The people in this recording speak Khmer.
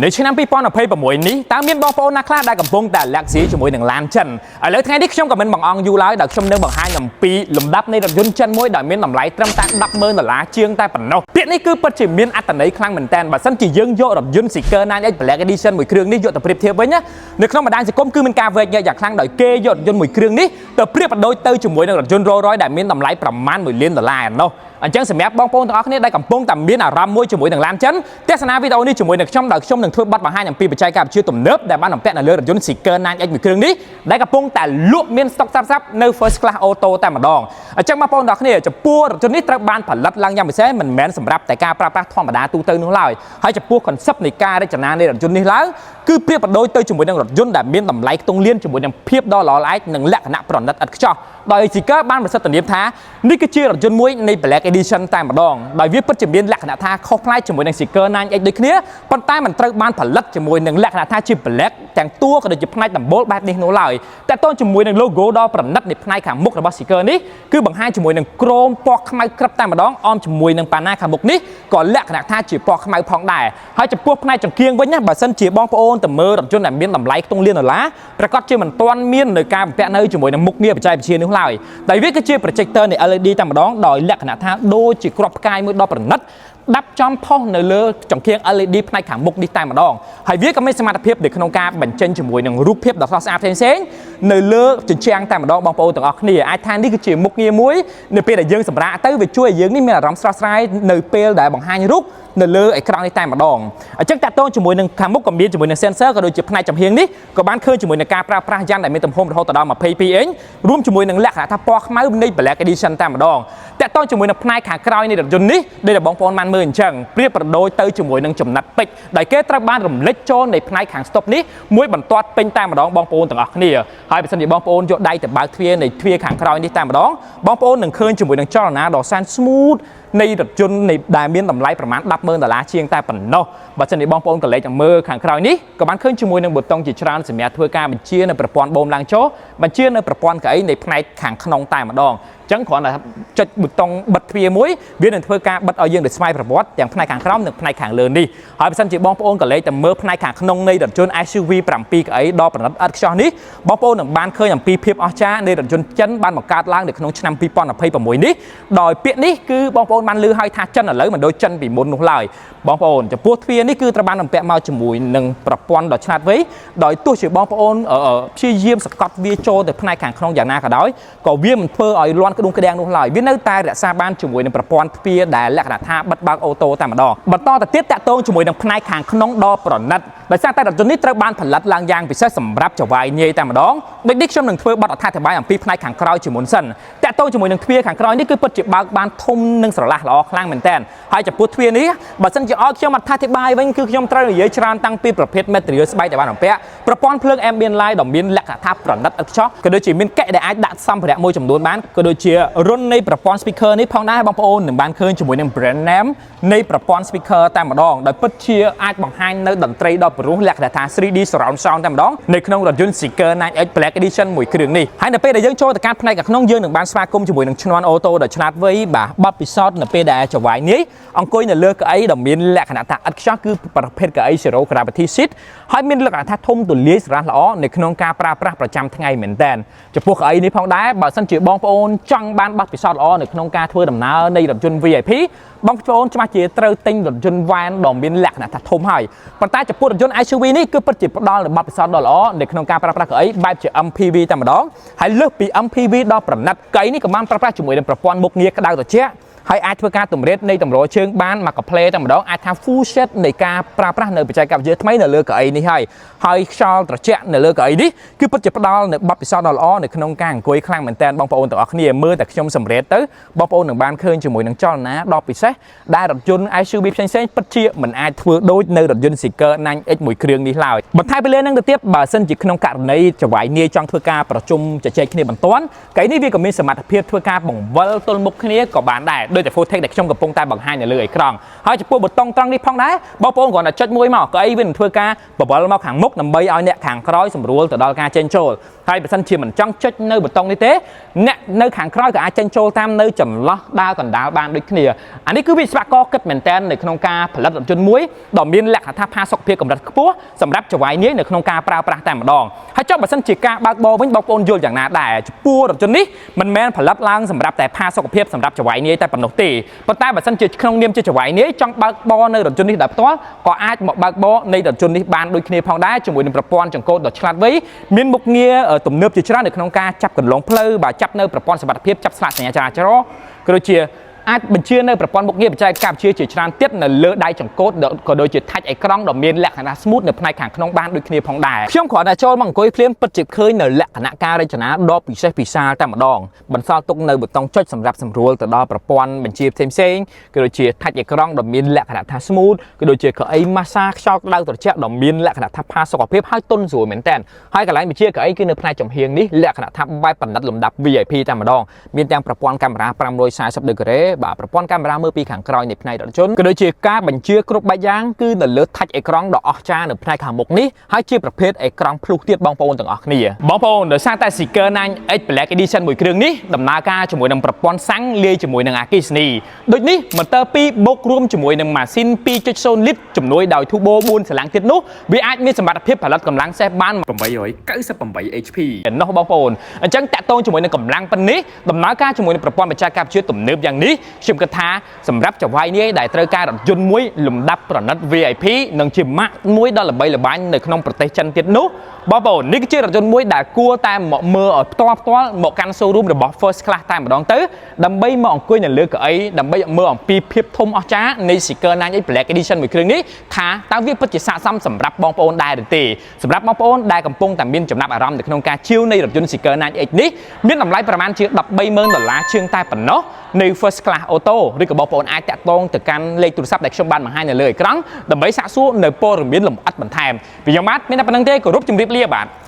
នៅឆ្នាំ2026នេះតើមានបងប្អូនណាខ្លះដែលកំពុងតែលាក់ស៊ីជាមួយនឹងឡានចិនឥឡូវថ្ងៃនេះខ្ញុំក៏មិនបង្អង់យូរឡើយដោយខ្ញុំនឹងបង្ហាញអំពីលំដាប់នៃរថយន្តចិនមួយដែលមានតម្លៃត្រឹមតែ100,000ដុល្លារជាងតែប៉ុណ្ណោះពាក្យនេះគឺពិតជាមានអត្ថន័យខ្លាំងមែនទែនបើសិនជាយើងយករថយន្ត Zeekr 9X Black Edition មួយគ្រឿងនេះយកទៅប្រៀបធៀបវិញណានៅក្នុងបណ្ដាញសង្គមគឺមានការវែកញែកយ៉ាងខ្លាំងដោយគេយករថយន្តមួយគ្រឿងនេះទៅប្រៀបប្រដូចទៅជាមួយនឹងរថយន្ត Rolls Royce ដែលមានតម្លៃប្រមាណ1លានដុល្លារឯណោះអញ្ចឹងសម្រាប់បងប្អូនទាំងអស់គ្នាដែលកំពុងតែមានអារម្មណ៍មួយជាមួយនឹងឡានចិនទស្សនាវីដេអូនេះជាមួយនឹងខ្ញុំដោយខ្ញុំនឹងធ្វើបទបង្ហាញអំពីបច្ចេកវិទ្យាទំនើបដែលបានបំពាក់នៅលើរថយន្ត Zeekr 9X មួយគ្រឿងនេះដែលកំពុងតែលក់មានស្តុកស្រាប់ៗនៅ First Class Auto តែម្ដងអញ្ចឹងបងប្អូនទាំងអស់គ្នាចំពោះរថយន្តនេះត្រូវបានផលិតឡើងយ៉ាងពិសេសមិនមែនសម្រាប់តែការប្រើប្រាស់ធម្មតាទូទៅនោះឡើយហើយចំពោះ concept នៃការរចនានៃរថយន្តនេះឡើងគឺប្រៀបប្រដូចទៅជាមួយនឹងរថយន្តដែលមានតម្លៃខ្ទង់លានជាមួយនឹងភាពដ៏ល្អល្អែកនិងលក្ខណៈប្រណិតឥតខ្ចោះដោយ Zeekr បានប្រសិទ្ធនាមថានេះគឺជារថយន្តមួយនៃ Black Edition តែម្ដងដោយវាពិតជាមានលក្ខណៈថាខុសប្លែកជាមួយនឹង Zeekr 9X ដូចគ្នាប៉ុន្តែมันត្រូវបានផលិតជាមួយនឹងលក្ខណៈថាជា Black ទាំងតួក៏ដូចជាផ្នែកដំបូលបែបនេះនោះឡើយតែតើជាមួយនឹង logo ដ៏ប្រណិតនៃផ្នែកខាងមុខរបស់ Zeekr នេះគឺបង្ហាញជាមួយនឹងក្រមពណ៌ខ្មៅក្រឹបតែម្ដងអមជាមួយនឹងប៉ាណាខាងមុខនេះក៏លក្ខណៈថាជាពណ៌ខ្មៅផងដែរហើយចំពោះផ្នែកចង្គៀងវិញណាបើសិនជាបងប្អូនទៅមើលរថយន្តដែលមានតម្លៃខ្ទង់លានដុល្លារប្រកាសជាមិនទាន់មាននៅការបំពាក់នៅជាមួយនឹងមុខងារបច្ចេកវិទ្យានោះឡើយតែវាគឺជា projector នៃ LED តែម្ដងដោយលក្ខណៈថាដូចជាគ្រាប់ផ្កាយមួយដ៏ប្រណិតដាប់ចំផុសនៅលើចង្គៀង LED ផ្នែកខាងមុខនេះតែម្ដងហើយវាក៏មានសមត្ថភាពនៅក្នុងការបញ្ចេញជាមួយនឹងរូបភាពដ៏ស្រស់ស្អាតផ្សេងៗនៅលើជញ្ជាំងតែម្ដងបងប្អូនទាំងអស់គ្នាអាចថានេះគឺជាមុខងារមួយនៅពេលដែលយើងសម្រាកទៅវាជួយឲ្យយើងនេះមានអារម្មណ៍ស្រស់ស្រាយនៅពេលដែលបង្ហាញរូបនៅលើអេក្រង់នេះតែម្ដងអញ្ចឹងតាក់ទងជាមួយនឹងខាងមុខក៏មានជាមួយនឹង sensor ក៏ដូចជាផ្នែកចំហៀងនេះក៏បានឃើញជាមួយនឹងការប្រើប្រាស់យ៉ានដែលមានទំហំរហូតដល់22អ៊ីញរួមជាមួយនឹងលក្ខណៈថាពណ៌ខ្មៅនៃ Black Edition តែម្ដងតាក់ទងជាមួយនឹងផ្នែកខាងក្រោយនៃរថយន្តនេះដូចដែលបងប្អូនបានមើលអញ្ចឹងប្រៀបប្រដូចទៅជាមួយនឹងចំណិតពេជ្រដែលគេត្រូវបានរំលេចចូលនៃផ្នែកខាងស្តុបនេះមួយបន្ទាត់ពេញតែម្ដងបងប្អូនទាំងអស់គ្នាហើយបើសិនជាបងប្អូនយកដៃទៅបើកទ្វារនៃទ្វារខាងក្រោយនេះតែម្ដងបងប្អូននឹងឃើញជាមួយនឹងចលនាដ៏សែន smooth នៃរថយន្តនៃដែលមានតម្លៃប្រមាណ100,000ដុល្លារជាងតែប៉ុណ្ណោះបើសិនជាបងប្អូនក៏លេចមើលខាងក្រោយនេះក៏បានឃើញជាមួយនឹងប៊ូតុងជាច្រើនសម្រាប់ធ្វើការបញ្ជានៅប្រព័ន្ធបូមឡើងចុះបញ្ជានៅប្រព័ន្ធកៅអីនៃផ្នែកខាងក្នុងតែម្ដងអញ្ចឹងគ្រាន់តែចុចប៊ូតុងបិទទ្វារមួយវានឹងធ្វើការបិទឲ្យយើងដោយស្វ័យប្រវត្តិទាំងផ្នែកខាងក្រោមនិងផ្នែកខាងលើនេះហើយបើសិនជាបងប្អូនក៏លេចទៅមើលផ្នែកខាងក្នុងនៃរថយន្ត SUV 7កៅអីដ៏ប្រណិតឥតខ្ចោះនេះបងប្អូននឹងបានឃើញអំពីភាពអស្ចារ្យនៃរថយន្តចិនបានបង្កើតឡើងនៅក្នុងឆ្នាំ2026នេះដោយពាក្យនេះគឺបងប្អូនបានឮហើយថាចិនឥឡូវមិនដូចចិនពីមុននោះឡើយបងប្អូនចំពោះទ្វារនេះគឺត្រូវបានបំពាក់មកជាមួយនឹងប្រព័ន្ធដ៏ឆ្លាតវៃដោយទោះជាបងប្អូនព្យាយាមសង្កត់វាចូលទៅផ្នែកខាងក្នុងយ៉ាងណាក៏ដោយក៏វាមិនធ្វើឲ្យលាន់ក្ដុងក្ដាំងនោះឡើយវានៅតែរក្សាបានជាមួយនឹងប្រព័ន្ធទ្វារដែលលក្ខណៈថាបិទបើក auto តែម្ដងបន្តទៅទៀតតាក់ទងជាមួយនឹងផ្នែកខាងក្នុងដ៏ប្រណិតដោយសារតែរថយន្តនេះត្រូវបានផលិតឡើងយ៉ាងពិសេសសម្រាប់ចៅហ្វាយនាយតែម្ដងដូចនេះខ្ញុំនឹងធ្វើបទអត្ថាធិប្បាយអំពីផ្នែកខាងក្រោយជាមុនសិនតាក់ទងជាមួយនឹងទ្វារខាងក្រោយនេះគឺពិតជាបើកបានធំនិងស្រឡះល្អខ្លាំងមែនទែនហើយចំពោះទ្វារនេះបើសិនជាឲ្យខ្ញុំអត្ថាធិប្បាយវិញគឺខ្ញុំត្រូវនិយាយច្រើនតាំងពីប្រភេទ material ស្បែកដែលបានបំពាក់ប្រព័ន្ធភ្លើង ambient light ដ៏មានលក្ខណៈថាប្រណិតឥតខ្ចោះក៏ដូចជាមានកែដែលអាចដាក់សម្ភារៈមួយចំនួនបានក៏ដូចជារន្ធនៃប្រព័ន្ធ speaker នេះផងដែរបងប្អូននឹងបានឃើញជាមួយនឹង brand name នៃប្រព័ន្ធ speaker តែម្ដងដោយពិតជាអាចបង្ហាញនៅតន្ត្រីដ៏ពិរោះលក្ខណៈថា 3D surround sound តែម្ដងនៅក្នុងរថយន្ត Zeekr 9X Black Edition មួយគ្រឿងនេះហើយនៅពេលដែលយើងចូលទៅកាន់ផ្នែកខាងក្នុងយើងនឹងបានស្វាគមន៍ជាមួយនឹងឈ្នាន់ auto ដ៏ឆ្លាតវៃបាទបទពិសោធន៍នៅពេលដែលចៅហ្វាយនេះអង្គុយនៅលើកៅអីដ៏មានលក្ខណៈថាឥតខ្ចោះគឺប្រភេទកៅអី Zero Gravity Seat ហើយមានលក្ខណៈថាធំទូលាយស្រស់ល្អនៅក្នុងការប្រើប្រាស់ប្រចាំថ្ងៃមែនតើចំពោះកៅអីនេះផងដែរបើសិនជាបងប្អូនចង់បានបទពិសោធន៍ល្អនៅក្នុងការធ្វើដំណើរនៃរថយន្ត VIP បងប្អូនច្បាស់ជាត្រូវទិញរថយន្តវ៉ានដ៏មានលក្ខណៈថាធំហើយប៉ុន្តែចំពោះរថយន្ត SUV នេះគឺពិតជាផ្ដល់នូវបទពិសោធន៍ដ៏ល្អនៅក្នុងការប្រើប្រាស់កៅអីបែបជា MPV តែម្ដងហើយលើសពី MPV ដ៏ប្រណិតកៅអីនេះក៏បានប្រើប្រាស់ជាមួយនឹងប្រព័ន្ធមុខងារក្តៅត្រជាក់ហើយអាចធ្វើការតម្រៀបនៃតម្រជើងបានមកកាផ្លេតែម្ដងអាចថា full set នៃការប្រើប្រាស់នៅបច្ចេកវិទ្យាថ្មីនៅលើកៅអីនេះហើយហើយខ្យល់ត្រជាក់នៅលើកៅអីនេះគឺពិតជាផ្ដល់នូវបទពិសោធន៍ដ៏ល្អនៅក្នុងការអង្គុយខ្លាំងមែនទែនបងប្អូនទាំងអស់គ្នាមើលតែខ្ញុំសម្រេតទៅបងប្អូននឹងបានឃើញជាមួយនឹងចលនាដ៏ពិសេសដែលរថយន្ត SUV ផ្សេងៗពិតជាមិនអាចធ្វើដូចនៅរថយន្ត Zeekr 9X មួយគ្រឿងនេះឡើយបន្ថែមពីលើនឹងទៅទៀតបើសិនជាក្នុងករណីចៅហ្វាយនាយចង់ធ្វើការប្រជុំជជែកគ្នាបន្ទាន់កៅអីនេះវាក៏មានសមត្ថភាពធ្វើការបង្វិលទល់មុខគ្នាក៏បានដែរ ដោយតែ footage ដែលខ្ញុំកំពុងតែបង្ហាញនៅលើអេក្រង់ហើយចំពោះប៊ូតុងត្រង់នេះផងដែរបងប្អូនគ្រាន់តែចុចមួយមកកៅអីវានឹងធ្វើការបបលមកខាងមុខដើម្បីឲ្យអ្នកខាងក្រោយសម្រួលទៅដល់ការចេញចូលហើយបើសិនជាមិនចង់ចុចនៅប៊ូតុងនេះទេអ្នកនៅខាងក្រោយក៏អាចចេញចូលតាមនៅចន្លោះដើរកណ្ដាលបានដូចគ្នាអានេះគឺវិស្វករគិតមែនទែននៅក្នុងការផលិតរថយន្តមួយដ៏មានលក្ខណៈថាផាសុកភាពកម្រិតខ្ពស់សម្រាប់ចវាយនាយនៅក្នុងការប្រើប្រាស់តែម្ដងហើយចុះបើសិនជាការបើកបរវិញបងប្អូនយល់យ៉ាងណាដែរចំពោះរថយន្តនេះមិនមែនផលិតឡើងសម្រាប់តែផាសុកភាពសម្រាប់ចវាយនាយតែប៉ុណ្ណោះទេប៉ុន្តែបើសិនជាក្នុងនាមជាចវាយនាយចង់បើកបរនៅរថយន្តនេះដោយផ្ទាល់ក៏អាចមកបើកបរនៃរថយន្តនេះបានដូចគ្នាផងដែរជាមួយនឹងប្រព័ន្ធចង្កូតដ៏ឆ្លាតវៃមានមុខងារទំនើបជាច្រើននៅក្នុងការចាប់កន្លងផ្លូវបាទចាប់នៅប្រព័ន្ធសុវត្ថិភាពចាប់ស្លាកសញ្ញាចរាចរណ៍ក៏ដូចជាអាចបញ្ជានៅប្រព័ន្ធមុខងារបច្ចេកវិទ្យាជាច្រើនទៀតនៅលើដៃចង្កូតក៏ដូចជា touch អេក្រង់ដ៏មានលក្ខណៈ smooth នៅផ្នែកខាងក្នុងបានដូចគ្នាផងដែរខ្ញុំគ្រាន់តែចូលមកអង្គុយភ្លាមពិតជាឃើញនៅលក្ខណៈការរចនាដ៏ពិសេសពិសាលតែម្ដងបន្សល់ទុកនៅប៊ូតុងចុចសម្រាប់សម្រួលទៅដល់ប្រព័ន្ធបញ្ជាផ្សេងៗក៏ដូចជា touch អេក្រង់ដ៏មានលក្ខណៈថា smooth ក៏ដូចជាកៅអី massage ខ្យល់ក្តៅត្រជាក់ដ៏មានលក្ខណៈថាផាសុកភាពហើយទន់ស្រួលមែនតើហើយកន្លែងបញ្ជាកៅអីគឺនៅផ្នែកចំហៀងនេះលក្ខណៈថាបែបបណ្ឌិតលំដាប់ VIP តែម្ដងមានទាំងប្រព័ន្ធកាមេរ៉ា540ដឺក្រេបាទប្រព័ន្ធកាមេរ៉ាមើលពីខាងក្រោយនៃផ្នែករថយន្តក៏ដូចជាការបញ្ជាគ្រប់បែបយ៉ាងគឺនៅលើ touch អេក្រង់ដ៏អស្ចារ្យនៅផ្នែកខាងមុខនេះហើយជាប្រភេទអេក្រង់ភ្លុះទៀតបងប្អូនទាំងអស់គ្នាបងប្អូនដោយសារតែ Zeekr 9X Black Edition មួយគ្រឿងនេះដំណើរការជាមួយនឹងប្រព័ន្ធសាំងលាយជាមួយនឹងអគ្គិសនីដូចនេះម៉ូទ័រ2បូករួមជាមួយនឹងម៉ាស៊ីន2.0លីត្រជំនួយដោយ Turbo 4ស្រឡាំងទៀតនោះវាអាចមានសមត្ថភាពផលិតកម្លាំងសេះបាន898 HP ឯណោះបងប្អូនអញ្ចឹងតាក់ទងជាមួយនឹងកម្លាំងប៉ុណ្នេះដំណើរការជាមួយនឹងប្រព័ន្ធបច្ចេកវិទ្យាទំនើបយ៉ាងនេះខ្ញុំគិតថាសម្រាប់ចៅហ្វាយនាយដែលត្រូវការរថយន្តមួយលំដាប់ប្រណិត VIP និងជាម៉ាកមួយដ៏ល្បីល្បាញនៅក្នុងប្រទេសចិនទៀតនោះបងប្អូននេះគឺជារថយន្តមួយដែលគួរតែមកមើលឲ្យផ្ទាល់ផ្ទាល់មកកាន់ showroom របស់ First Class តែម្ដងទៅដើម្បីមកអង្គុយនៅលើកៅអីដើម្បីមើលអំពីភាពធំអស្ចារ្យនៃ Zeekr 9X Black Edition មួយគ្រឿងនេះថាតើវាពិតជាស័ក្តិសមសម្រាប់បងប្អូនដែរឬទេសម្រាប់បងប្អូនដែលកំពុងតែមានចំណាប់អារម្មណ៍នៅក្នុងការជាវនៃរថយន្ត Zeekr 9X នេះមានតម្លៃប្រមាណជា130,000ដុល្លារជាងតែប៉ុណ្ណោះនៅ First Class Auto ឬក៏បងប្អូនអាចតាក់ទងទៅកាន់លេខទូរស័ព្ទដែលខ្ញុំបានបង្ហាញនៅលើអេក្រង់ដើម្បីសាកសួរនៅព័ត៌មានលម្អិតបន្ថែមពីខ្ញុំបាទមានតែប៉ុណ្្នឹងទេគោរពជម្រាបលាបាទ។